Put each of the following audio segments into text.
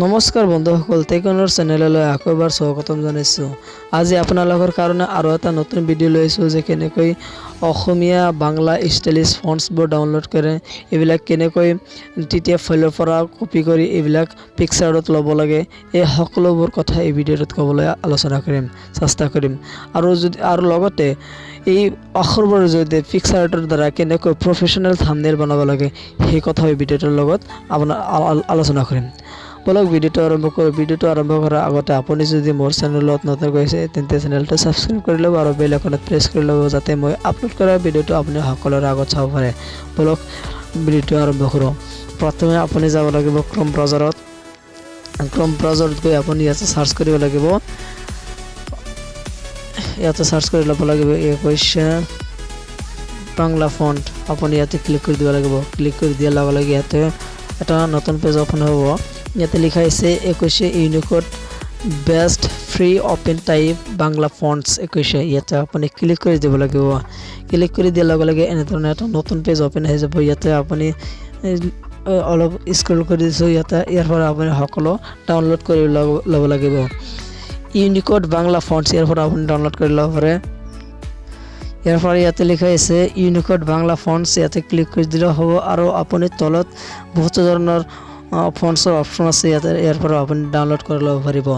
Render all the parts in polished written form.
নমস্কাৰ বন্ধুসকল, টেকনৰ চেনেললৈ আকৌ এবাৰ স্বাগতম জনাইছোঁ। আজি আপোনালোকৰ কাৰণে আৰু এটা নতুন ভিডিঅ' লৈ আহিছোঁ যে কেনেকৈ অসমীয়া বাংলা ষ্টাইলিছ ফণ্টছবোৰ ডাউনলোড কৰে, এইবিলাক কেনেকৈ টিটিএফ ফাইলৰ পৰা কপি কৰি এইবিলাক পিক্সাৰত ল'ব লাগে, এই সকলোবোৰ কথা এই ভিডিঅ'টোত ক'বলৈ আলোচনা কৰিম, চেষ্টা কৰিম। আৰু যদি আৰু লগতে এই আখৰবোৰৰ জৰিয়তে পিক্সাৰ্টৰ দ্বাৰা কেনেকৈ প্ৰফেশ্যনেল থাম্বনেইল বনাব লাগে, সেই কথাও এই ভিডিঅ'টোৰ লগত আপোনাৰ আলোচনা কৰিম। ব'লক, ভিডিঅ'টো আৰম্ভ কৰোঁ। ভিডিঅ'টো আৰম্ভ কৰাৰ আগতে আপুনি যদি মোৰ চেনেলত নতুন গৈছে, তেন্তে চেনেলটো ছাবস্ক্ৰাইব কৰি ল'ব আৰু বেল আইকনত প্ৰেছ কৰি ল'ব, যাতে মই আপলোড কৰা ভিডিঅ'টো আপুনি সকলোৰে আগত চাব পাৰে। ব'লক, ভিডিঅ'টো আৰম্ভ কৰোঁ। প্ৰথমে আপুনি যাব লাগিব ক্ৰম ব্ৰাউজাৰত। ক্ৰম ব্ৰাউজাৰত গৈ আপুনি ইয়াতে চাৰ্চ কৰিব লাগিব। ইয়াতে চাৰ্চ কৰি ল'ব লাগিব 21 বাংলা ফণ্ট। আপুনি ইয়াতে ক্লিক কৰি দিব লাগিব। ক্লিক কৰি দিয়াৰ লগে লগে ইয়াতে এটা নতুন পেজ অ'পেন হ'ব। ইয়াতে লিখা আছে 21 Unicode best free open type Bangla fonts 21। ইয়াতে আপুনি ক্লিক কৰি দিব লাগিব। ক্লিক কৰি দিয়াৰ লগে লগে এনেধৰণে এটা নতুন পেজ অ'পেন হৈ যাব। ইয়াতে আপুনি অলপ স্ক্ৰল কৰি দিছোঁ। ইয়াতে ইয়াৰ পৰা আপুনি সকলো ডাউনলোড কৰি ল'ব লাগিব। ইউনিকোড বাংলা ফণ্টছ ইয়াৰ পৰা আপুনি ডাউনলোড কৰি ল'ব পাৰে। ইয়াৰ পৰা ইয়াতে লিখা আছে ইউনিকোড বাংলা ফণ্টছ, ইয়াতে ক্লিক কৰি দিলেও হ'ব। আৰু আপুনি তলত বহুতো ধৰণৰ ফণ্টছৰ অপশ্যন আছে ইয়াতে, ইয়াৰ পৰা আপুনি ডাউনলোড কৰি ল'ব পাৰিব।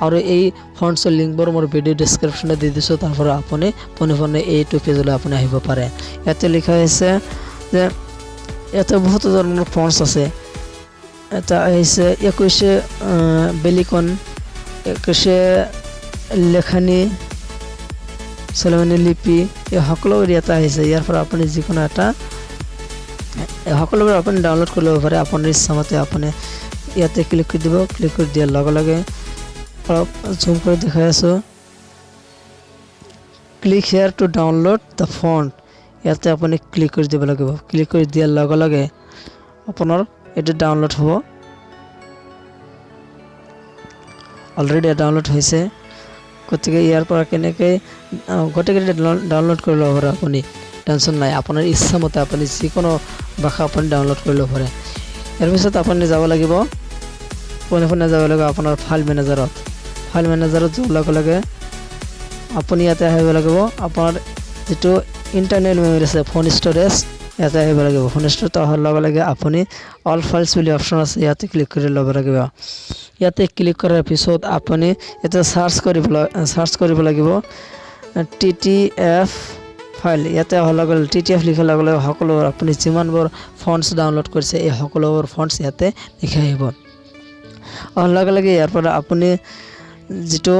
আৰু এই ফণ্টছৰ লিংকবোৰ মোৰ ভিডিঅ' ডিছক্ৰিপশ্যনত দি দিছোঁ। তাৰ পৰা আপুনি পোনে পোনে এইটো পেজলৈ আপুনি আহিব পাৰে। ইয়াতে লিখা হৈছে যে ইয়াতে বহুতো ধৰণৰ ফণ্টছ আছে। এটা আহিছে 21 বেলিকন, 21 লেখানি, চলমানী লিপি, এই সকলোবোৰ ইয়াতে আহিছে। ইয়াৰ পৰা আপুনি যিকোনো এটা, এই সকলোবোৰ আপুনি ডাউনলোড কৰি ল'ব পাৰে। আপোনাৰ ইচ্ছামতে আপুনি ইয়াতে ক্লিক কৰি দিব। ক্লিক কৰি দিয়াৰ লগে লগে, অলপ জুম কৰি দেখাই আছোঁ, "Click here to download the font", ইয়াতে আপুনি ক্লিক কৰি দিব লাগিব। ক্লিক কৰি দিয়াৰ লগে লগে আপোনাৰ এইটো ডাউনলোড হ'ব। অলৰেডি ডাউনলোড হৈছে। গতিকে ইয়াৰ পৰা কেনেকৈ গোটেইকেইটা ডাউনলোড কৰি ল'ব পাৰে আপুনি, টেনশ্যন নাই। আপোনাৰ ইচ্ছামতে আপুনি যিকোনো ভাষা আপুনি ডাউনলোড কৰি ল'ব পাৰে। ইয়াৰ পিছত আপুনি যাব লাগিব, পোনে পোনে যাব লাগিব আপোনাৰ ফাইল মেনেজাৰত। ফাইল মেনেজাৰত যোৱাৰ লগে লগে আপুনি ইয়াতে আহিব লাগিব। আপোনাৰ যিটো ইণ্টাৰনেল মেমৰি আছে, ফোন ষ্ট'ৰেজ, ইয়াতে আহিব লাগিব। ফোন ষ্ট'ৰেজত অহাৰ লগে লগে আপুনি অল ফাইলছ বুলি অপশ্যন আছে, ইয়াতে ক্লিক কৰি ল'ব লাগিব। ইয়াতে ক্লিক কৰাৰ পিছত আপুনি ইয়াতে চাৰ্চ কৰিব লাগিব টিটিএফ ফাইল। ইয়াতে অহাৰ লগে লগে, টিটিএফ লিখাৰ লগে লগে সকলো আপুনি যিমানবোৰ ফণ্টছ ডাউনলোড কৰিছে, এই সকলোবোৰ ফণ্টছ ইয়াতে লিখা আহিব। অহাৰ লগে লগে ইয়াৰ পৰা আপুনি যিটো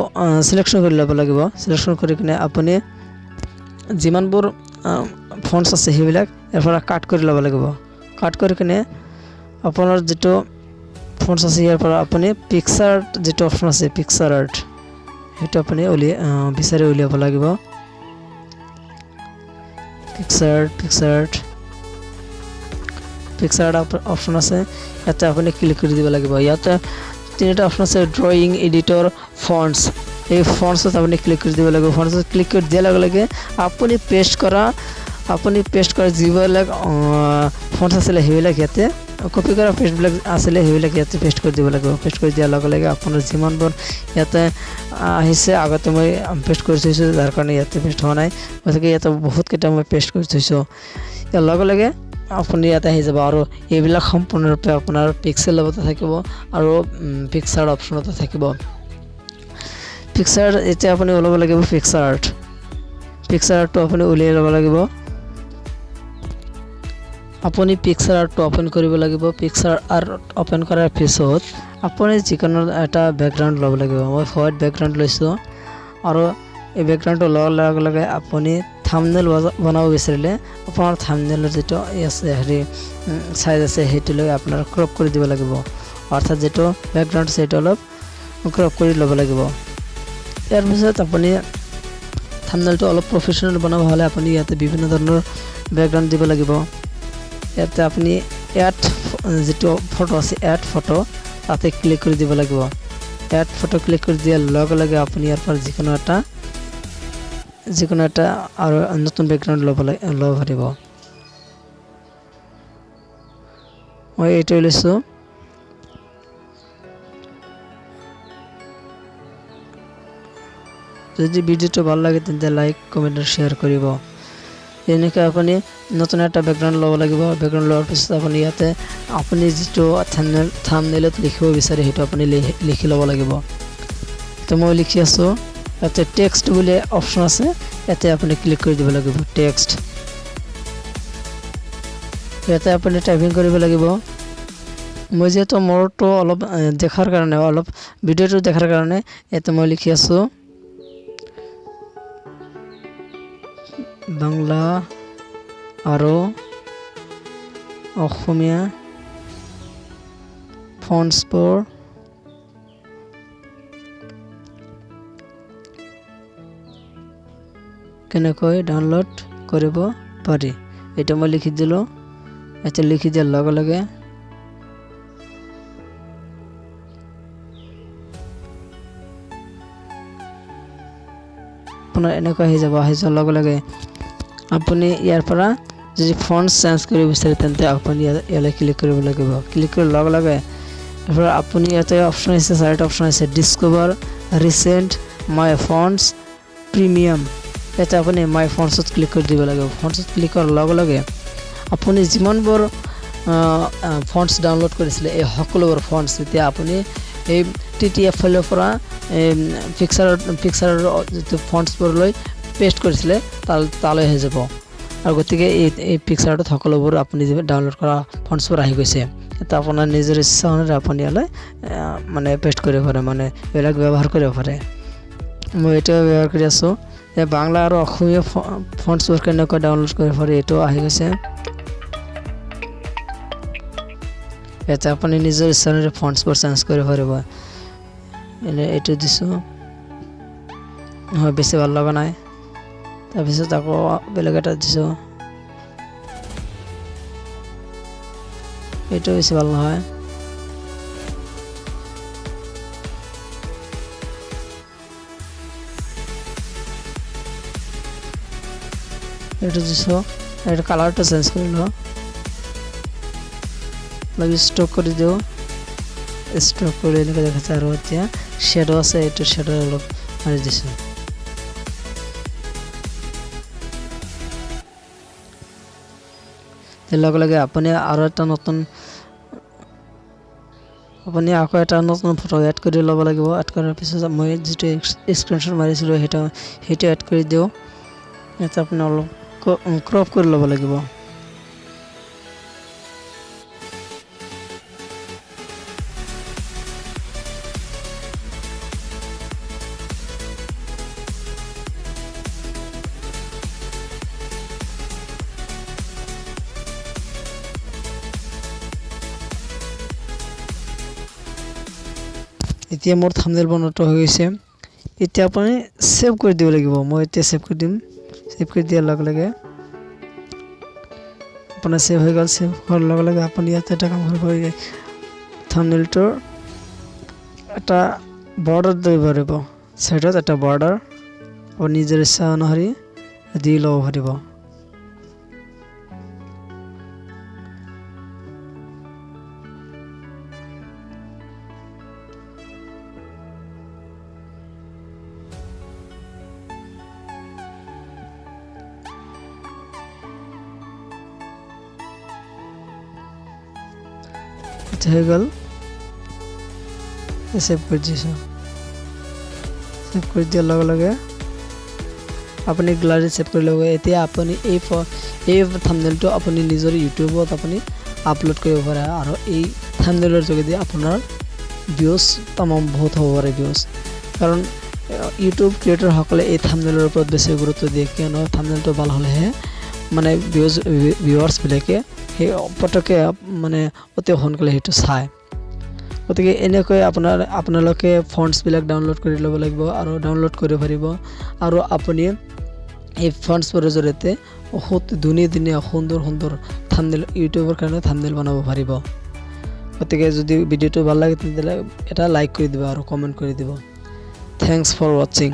চিলেকশ্যন কৰি ল'ব লাগিব। চিলেকশ্যন কৰি কিনে আপুনি যিমানবোৰ ফণ্টছ আছে, সেইবিলাক ইয়াৰ পৰা কাট কৰি ল'ব লাগিব। কাট কৰি কিনে আপোনাৰ যিটো ফণ্টছ আছে, ইয়াৰ পৰা আপুনি পিকচাৰ যিটো অপশ্যন আছে, পিকচাৰ আৰ্ট, সেইটো আপুনি উলিয়াই বিচাৰি উলিয়াব লাগিব। পিকচাৰ অপশ্যন আছে, ইয়াতে আপুনি ক্লিক কৰি দিব লাগিব। ইয়াতে তিনিটা অপশ্যন আছে, ড্ৰয়িং, এডিটৰ, ফণ্টছ। এই ফণ্টছত আপুনি ক্লিক কৰি দিব লাগিব। ফণ্টছত ক্লিক কৰি দিয়াৰ লগে লগে আপুনি পেষ্ট কৰা যিবিলাক ফণ্টছ আছিলে, সেইবিলাক ইয়াতে কপি কৰা পেষ্টবিলাক আছিলে, সেইবিলাক ইয়াতে পেষ্ট কৰি দিব লাগিব। পেষ্ট কৰি দিয়াৰ লগে লগে আপোনাৰ যিমানবোৰ ইয়াতে আহিছে, আগতে মই পেষ্ট কৰি থৈছোঁ, যাৰ কাৰণে ইয়াতে পেষ্ট হোৱা নাই। গতিকে ইয়াতে বহুতকেইটা মই পেষ্ট কৰি থৈছোঁ। ইয়াৰ লগে লগে আপুনি ইয়াতে আহি যাব আৰু এইবিলাক সম্পূৰ্ণৰূপে আপোনাৰ পিক্সেল লগতে থাকিব আৰু পিকচাৰ অপশ্যনতে থাকিব। পিকচাৰ এতিয়া আপুনি ওলাব লাগিব। পিকচাৰ আৰ্ট, পিকচাৰ আৰ্টটো আপুনি উলিয়াই ল'ব লাগিব। আপুনি পিকচাৰ আৰ্টটো অ'পেন কৰিব লাগিব। পিকচাৰ আৰ্ট অ'পেন কৰাৰ পিছত আপুনি যিকোনো এটা বেকগ্ৰাউণ্ড ল'ব লাগিব। মই হোৱাইট বেকগ্ৰাউণ্ড লৈছোঁ। আৰু এই বেকগ্ৰাউণ্ডটো লোৱাৰ লগে লগে আপুনি থাম্বনেইল বনাব বিচাৰিলে আপোনাৰ থাম্বনেইলৰ যিটো আছে, হেৰি চাইজ আছে, সেইটো লৈ আপোনাৰ ক্ৰপ কৰি দিব লাগিব। অৰ্থাৎ যিটো বেকগ্ৰাউণ্ড আছে, সেইটো অলপ ক্ৰপ কৰি ল'ব লাগিব। ইয়াৰ পিছত আপুনি থাম্বনেইলটো অলপ প্ৰফেশ্যনেল বনাব হ'লে আপুনি ইয়াতে বিভিন্ন ধৰণৰ বেকগ্ৰাউণ্ড দিব লাগিব। ইয়াতে আপুনি এড যিটো ফটো আছে, এড ফটো, তাতে ক্লিক কৰি দিব লাগিব। এড ফটো ক্লিক কৰি দিয়াৰ লগে লগে আপুনি ইয়াৰ পৰা যিকোনো এটা আৰু নতুন বেকগ্ৰাউণ্ড ল'ব পাৰিব। মই এইটোৱে লৈছোঁ। যদি ভিডিঅ'টো ভাল লাগে তেন্তে লাইক, কমেণ্ট আৰু শ্বেয়াৰ কৰিব। এনেকৈ আপুনি নতুন এটা বেকগ্ৰাউণ্ড ল'ব লাগিব। বেকগ্ৰাউণ্ড লোৱাৰ পিছত আপুনি ইয়াতে আপুনি যিটো থাম্বনেইলত লিখিব বিচাৰে সেইটো আপুনি লিখি ল'ব লাগিব। তো মই লিখি আছোঁ। ইয়াতে টেক্সট বুলি অপশ্যন আছে, ইয়াতে আপুনি ক্লিক কৰি দিব লাগিব টেক্সট। ইয়াতে আপুনি টাইপিং কৰিব লাগিব। মই যিহেতু মোৰটো অলপ দেখাৰ কাৰণে, অলপ ভিডিঅ'টো দেখাৰ কাৰণে ইয়াতে মই লিখি আছোঁ বাংলা আৰু অসমীয়া ফণ্টছবোৰ কেনেকৈ ডাউনলোড কৰিব পাৰি, এইটো মই লিখি দিলোঁ। এতিয়া লিখি দিয়াৰ লগে লগে আপোনাৰ এনেকুৱা আহি যাব। আহি যোৱাৰ লগে লগে আপুনি ইয়াৰ পৰা যদি ফণ্ট চেঞ্জ কৰিব বিচাৰে তেন্তে আপুনি ইয়ালৈ ক্লিক কৰিব লাগিব। ক্লিক কৰাৰ লগে লগে ইয়াৰ পৰা আপুনি ইয়াতে অপশ্যন আহিছে, চাৰিটা অপশ্যন আহিছে, discover, recent, my fonts, premium. ইয়াতে আপুনি মাই ফণ্টছত ক্লিক কৰি দিব লাগিব। ফণ্টছত ক্লিক কৰাৰ লগে লগে আপুনি যিমানবোৰ ফণ্টছ ডাউনলোড কৰিছিলে এই সকলোবোৰ ফণ্টছ তেতিয়া আপুনি এই TTF ফাইলৰ পৰা এই পিকচাৰৰ যিটো ফণ্টছবোৰ লৈ পেষ্ট কৰিছিলে তালৈ আহি যাব। আৰু গতিকে এই পিকচাৰটোত সকলোবোৰ আপুনি ডাউনলোড কৰা ফণ্টছবোৰ আহি গৈছে। এতিয়া আপোনাৰ নিজৰ ইচ্ছা অনুসৰি আপুনি ইয়ালৈ মানে পেষ্ট কৰিব পাৰে, মানে এইবিলাক ব্যৱহাৰ কৰিব পাৰে। মই এতিয়াও ব্যৱহাৰ কৰি আছোঁ। এই বাংলা আৰু অসমীয়া ফণ্টছবোৰ কেনেকৈ ডাউনলোড কৰিব পাৰে এইটোও আহি গৈছে। ইয়াতে আপুনি নিজৰ ইচ্ছা অনুসৰি ফণ্টছবোৰ চেঞ্জ কৰিব পাৰিব। এনে এইটো দিছোঁ, হয় বেছি ভাল লগা নাই। তাৰপিছত আকৌ বেলেগ এটা দিছোঁ, এইটো বেছি ভাল নহয়। এইটো দিছোঁ, এইটো কালাৰটো চেঞ্জ কৰি লওঁ, অলপ ষ্ট্ৰক কৰি দিওঁ। ষ্ট্ৰক কৰি এনেকৈ দেখাইছে। আৰু এতিয়া শ্বেডো আছে, এইটো শ্বেডো অলপ মাৰি দিছোঁ। লগে লগে আপুনি আৰু এটা নতুন, আপুনি আকৌ এটা নতুন ফটো এড কৰি ল'ব লাগিব। এড কৰাৰ পিছত মই যিটো স্ক্ৰীনশ্বট মাৰিছিলোঁ সেইটো এড কৰি দিওঁ। ইয়াতে আপুনি অলপ ক্ৰপ কৰি ল'ব লাগিব। এতিয়া মোৰ থাম্বনেইল বনোৱাটো হৈ গৈছে। এতিয়া আপুনি ছেভ কৰি দিব লাগিব। মই এতিয়া ছেভ কৰি দিম। ছেভ কৰি দিয়াৰ লগে লগে আপোনাৰ ছেভ হৈ গ'ল। ছেভ হোৱাৰ লগে লগে আপুনি ইয়াতে এটা কাম কৰিব পাৰিব, থাম্বনেইলটোৰ এটা বৰ্ডাৰ দিব পাৰিব। ছাইডত এটা বৰ্ডাৰ আপুনি নিজৰ ইচ্ছা অনুসৰি দি ল'ব পাৰিব। হৈ গ'ল, ছেভ কৰি দিছোঁ। ছেভ কৰি দিয়াৰ লগে লগে আপুনি গ্লাৰীত ছেভ কৰি ল'ব। এতিয়া আপুনি এই থাম্বনেইলটো আপুনি নিজৰ ইউটিউবত আপুনি আপলোড কৰিব পাৰে আৰু এই থাম্বনেইলৰ যোগেদি আপোনাৰ ভিউজ তামাম বহুত হ'ব পাৰে ভিউজ। কাৰণ ইউটিউব ক্ৰিয়েটৰসকলে এই থাম্বনেইলৰ ওপৰত বেছি গুৰুত্ব দিয়ে, কিয়নো থাম্বনেইলটো ভাল হ'লেহে মানে ভিউৱাৰ্ছবিলাকে সেই পটককৈ মানে অতি সোনকালে সেইটো চায়। গতিকে এনেকৈ আপোনালোকে ফণ্টছবিলাক ডাউনলোড কৰি ল'ব লাগিব আৰু ডাউনলোড কৰিব পাৰিব। আৰু আপুনি এই ফণ্টছবোৰৰ জৰিয়তে বহুত ধুনীয়া ধুনীয়া সুন্দৰ সুন্দৰ থাম্বনেইল ইউটিউবৰ কাৰণে থাম্বনেইল বনাব পাৰিব। গতিকে যদি ভিডিঅ'টো ভাল লাগে তেন্তে এটা লাইক কৰি দিব আৰু কমেণ্ট কৰি দিব। Thanks for ৱাচিং।